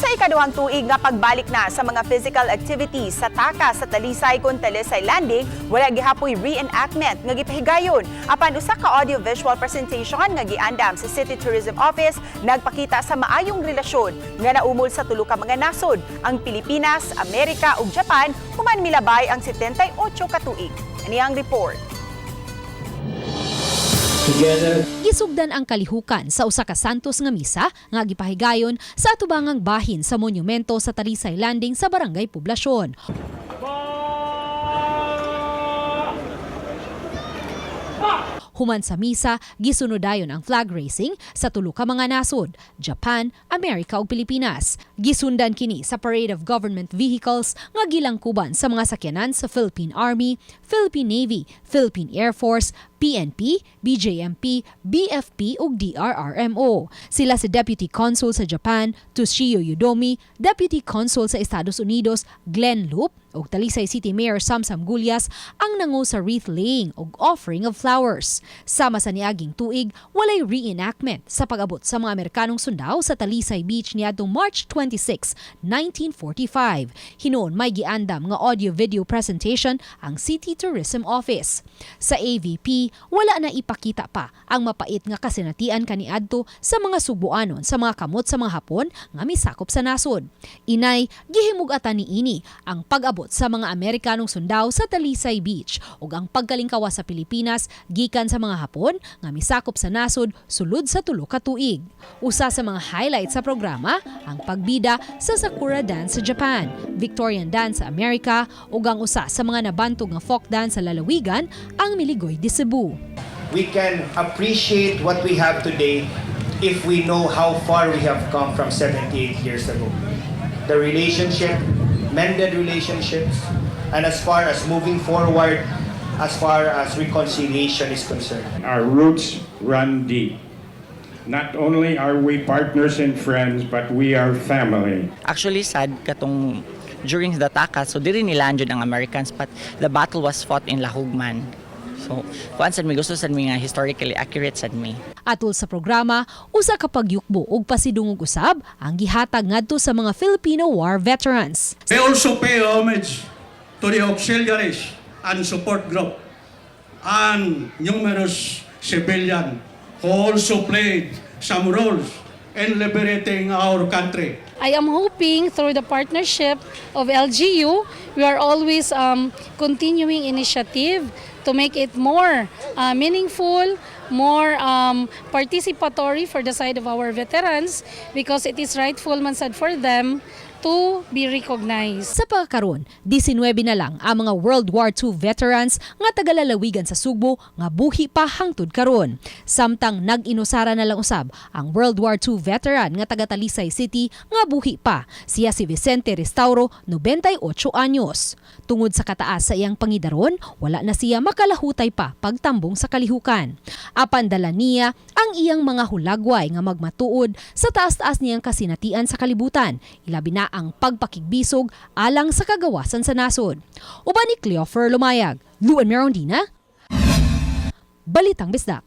Sa ikaduhang tuig nga pagbalik na sa mga physical activities sa takas sa Talisay kon Talisay Landing, wala gihapoy reenactment nga gipahigayon. Apan usa ka audio-visual presentation nga giandam sa City Tourism Office nagpakita sa maayong relasyon nga naumol sa tulo ka mga nasod, ang Pilipinas, Amerika ug Japan, human milabay ang 78 ka tuig. Ani ang report. Together Gisugdan ang kalihukan sa usa ka santos nga misa nga gipahigayon sa atubangang bahin sa monumento sa Talisay Landing sa Barangay Poblasyon. Human sa misa, gisunod dayon ang flag raising sa tulo ka mga nasod, Japan, Amerika ug Pilipinas. Gisundan kini sa parade of government vehicles nga gilangkuban sa mga sakyanan sa Philippine Army, Philippine Navy, Philippine Air Force, PNP, BJMP, BFP ug DRRMO. Sila si Deputy Consul sa Japan, Toshio Yudomi, Deputy Consul sa Estados Unidos, Glenn Loop, ug Talisay City Mayor Samsam Gullas ang nangu sa wreath laying ug offering of flowers. Sama sa niaging tuig, walay reenactment sa pag-abot sa mga Amerikanong sundao sa Talisay Beach niadtong March 26, 1945. Hinuon may giandam nga audio-video presentation ang City Tourism Office. Sa AVP, wala na ipakita pa ang mapait nga kasinatian kaniadto sa mga Sugbuanon sa mga kamot sa mga Hapon nga misakop sa nasod. Inay, gihimug-atan niini ang pag-abot sa mga Amerikanong sundao sa Talisay Beach ug ang pagkalingkawa sa Pilipinas gikan sa mga Hapon nga misakop sa nasod sulod sa tulo ka tuig. Usa sa mga highlights sa programa ang pagbida sa Sakura Dance sa Japan, Victorian Dance sa Amerika ug ang usa sa mga nabantog nga folk dance sa lalawigan, ang Miligoy de Cebu. We can appreciate what we have today if we know how far we have come from 78 years ago. The relationship, mended relationships, and as far as moving forward, as far as reconciliation is concerned. Our roots run deep. Not only are we partners and friends, but we are family. Actually, sad katong during the takas, so diri nila jud ang Americans, but the battle was fought in Lahug man. So, kuan sad mi, gusto sad mi nga historically accurate sad mi. Atol sa programa, usa ka pagyukbo ug pasidungog usab ang gihatag ngadto sa mga Filipino war veterans. They also pay homage to the auxiliaries and support group and numerous civilians who also played some roles in liberating our country. I am hoping through the partnership of LGU, we are always continuing initiative to make it more meaningful, more participatory for the side of our veterans because it is rightful man sad for them to be recognized. Sa pagkaron, 19 na lang ang mga World War II veterans nga tagalalawigan sa Sugbo nga buhi pa hangtod karon. Samtang nag-inusara na lang usab ang World War II veteran nga taga Talisay City nga buhi pa. Siya si Vicente Restauro, 98 anyos. Tungod sa kataas sa iyang pangidaron, wala na siya makalahutay pa pagtambong sa kalihukan. Apan dala niya ang iyang mga hulagway nga magmatuod sa taas-taas niyang kasinatian sa kalibutan, ilabi na ang pagpakigbisog alang sa kagawasan sa nasod. Uban ni Cleofer Lumayag, Luan Merondina, Balitang Bisdak.